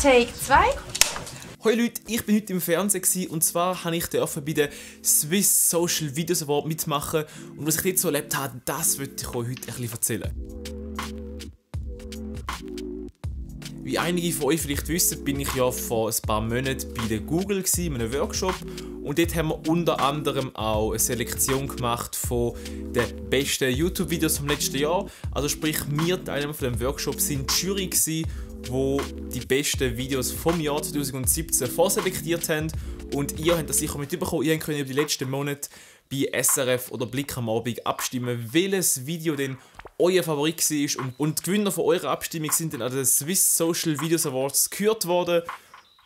Take 2. Hoi Leute, ich bin heute im Fernsehen und zwar durfte ich bei den Swiss Social Videos Award mitmachen und was ich dort so erlebt habe, das würde ich euch heute ein bisschen erzählen. Wie einige von euch vielleicht wissen, bin ich ja vor ein paar Monaten bei der Google in einem Workshop und dort haben wir unter anderem auch eine Selektion gemacht von den besten YouTube-Videos vom letzten Jahr. Also sprich, wir Teilnehmer von dem Workshop sind die Jury gewesen, wo die besten Videos vom Jahr 2017 vorselektiert haben und ihr habt das sicher mitbekommen, ihr könnt über die letzten Monate bei SRF oder Blick am Abend abstimmen, welches Video denn euer Favorit war und die Gewinner von eurer Abstimmung sind dann an den Swiss Social Videos Awards gekürt worden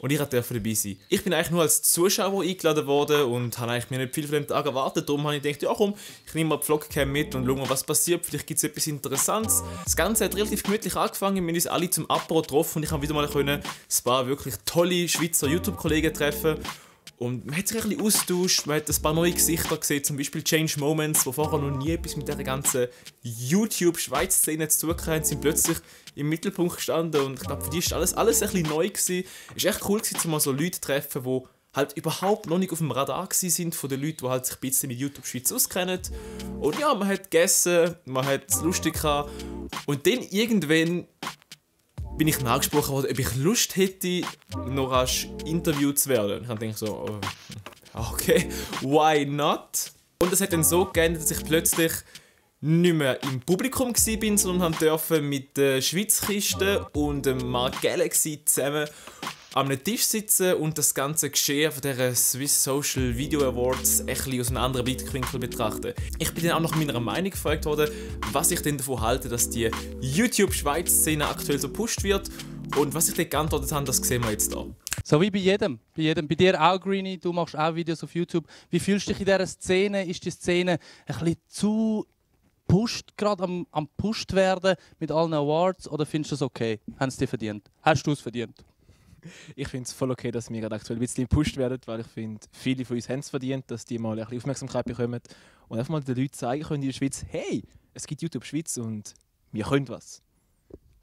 und ich durfte dabei sein. Ich bin eigentlich nur als Zuschauer eingeladen worden und habe eigentlich mir nicht viel von dem Tag erwartet, darum habe ich gedacht, ja komm, ich nehme mal die Vlogcam mit und schaue mal, was passiert, vielleicht gibt es etwas Interessantes. Das Ganze hat relativ gemütlich angefangen, wir haben uns alle zum Apero getroffen und ich habe wieder mal ein paar wirklich tolle Schweizer YouTube-Kollegen treffen. Und man hat sich ein bisschen austauscht, man hat ein paar neue Gesichter gesehen, zum Beispiel Change Moments, die vorher noch nie etwas mit dieser ganzen YouTube-Schweiz-Szene zu tun hatten, sind plötzlich im Mittelpunkt gestanden und ich glaube, für die war alles ein bisschen neu gewesen. Es war echt cool gewesen, mal so Leute zu treffen, die halt überhaupt noch nicht auf dem Radar sind von den Leuten, die halt sich ein bisschen mit YouTube Schweiz auskennen. Und ja, man hat gegessen, man hat es lustig gehabt und dann irgendwann bin ich angesprochen worden, ob ich Lust hätte, noch als interviewt zu werden. Ich habe gedacht so, okay, why not? Und es hat dann so geändert, dass ich plötzlich nicht mehr im Publikum war, sondern durfte mit der Schweizkiste und dem Mark Galaxy zusammen an einem Tisch sitzen und das ganze Geschehen von dieser Swiss Social Video Awards ein bisschen aus einem anderen Blickwinkel betrachten. Ich bin dann auch nach meiner Meinung gefragt worden, was ich denn davon halte, dass die YouTube-Schweiz-Szene aktuell so gepusht wird. Und was ich dann geantwortet habe, das sehen wir jetzt hier. So wie bei jedem. Bei dir auch, Greenie, du machst auch Videos auf YouTube. Wie fühlst du dich in dieser Szene? Ist die Szene ein bisschen zu pusht, gerade am pusht werden mit allen Awards? Oder findest du es okay? Haben sie dir verdient? Hast du es verdient? Ich finde es voll okay, dass wir gerade aktuell ein bisschen gepusht werden, weil ich finde, viele von uns haben es verdient, dass die mal ein bisschen Aufmerksamkeit bekommen und einfach mal den Leuten zeigen können in der Schweiz, hey, es gibt YouTube Schweiz und wir können was.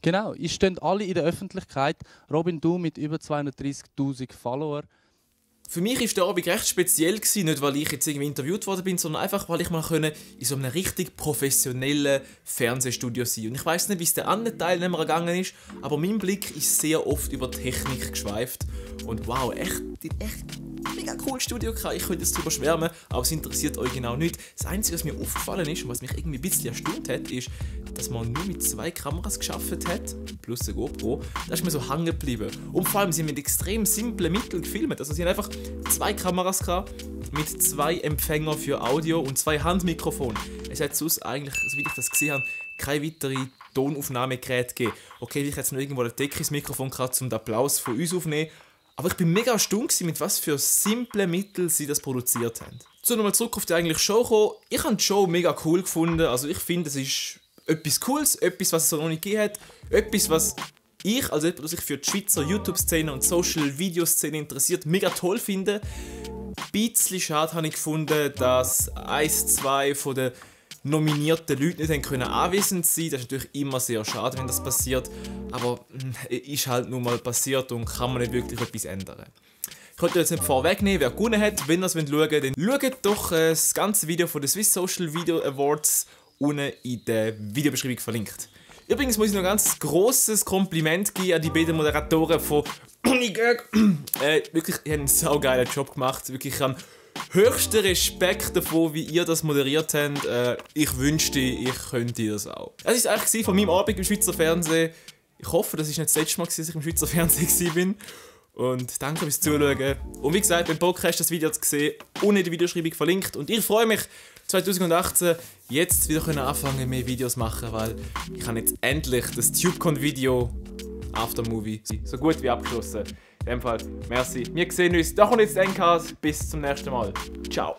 Genau, ihr steht alle in der Öffentlichkeit. Robin, du mit über 230'000 Follower. Für mich war der Abend recht speziell, nicht weil ich jetzt irgendwie interviewt worden bin, sondern einfach, weil ich mal in so einem richtig professionellen Fernsehstudio sein konnte. Und ich weiss nicht, wie es den anderen Teilnehmern gegangen ist, aber mein Blick ist sehr oft über Technik geschweift. Und wow, echt mega cooles Studio gehabt. Ich könnte jetzt darüber schwärmen, aber es interessiert euch genau nicht. Das Einzige, was mir aufgefallen ist und was mich irgendwie ein bisschen erstaunt hat, ist, dass man nur mit 2 Kameras geschafft hat, plus eine GoPro. Da ist mir so hängen geblieben. Und vor allem, sie haben mit extrem simplen Mitteln gefilmt. Also sie haben einfach 2 Kameras gehabt, mit 2 Empfängern für Audio und 2 Handmikrofone. Es hat sonst eigentlich, so wie ich das gesehen habe, keine weiteren Tonaufnahmegeräte gegeben. Okay, ich hätte jetzt noch irgendwo ein dickes Mikrofon gehabt, um den Applaus von uns aufzunehmen. Aber ich bin mega erstaunt, mit was für simple Mitteln sie das produziert haben. So, nochmal zurück auf die eigentliche Show kommen. Ich habe die Show mega cool gefunden. Also ich finde, es ist etwas Cooles, etwas, was es noch nicht gegeben hat. Etwas, was ich, als jemand, der sich für die Schweizer YouTube-Szene und Social-Video-Szene interessiert, mega toll finde. Ein bisschen schade habe ich gefunden, dass 1, 2 von den nominierten Leute nicht anwesend sein können. Das ist natürlich immer sehr schade, wenn das passiert. Aber ist halt nun mal passiert und kann man nicht wirklich etwas ändern. Ich könnte jetzt nicht vorwegnehmen, wer gewonnen hat. Wenn ihr es schauen wollt, dann schaut doch das ganze Video von den Swiss Social Video Awards unten in der Videobeschreibung verlinkt. Übrigens muss ich noch ein ganz grosses Kompliment geben an die beiden Moderatoren von Unigag. Wirklich, ihr habt einen saugeilen Job gemacht. Wirklich, ich habe höchsten Respekt davon, wie ihr das moderiert habt. Ich wünschte, ich könnte das auch. Das war es eigentlich von meinem Abend im Schweizer Fernsehen. Ich hoffe, das war nicht das letzte Mal, dass ich im Schweizer Fernsehen war. Und danke fürs Zuschauen. Und wie gesagt, wenn Bock hast, das Video zu sehen, unten in der Videobeschreibung verlinkt. Und ich freue mich, 2018 jetzt wieder anfangen, mehr Videos zu machen, weil ich habe jetzt endlich das TubeCon-Video Aftermovie so gut wie abgeschlossen. In dem Fall, merci. Wir sehen uns doch und jetzt Endcast. Bis zum nächsten Mal. Ciao.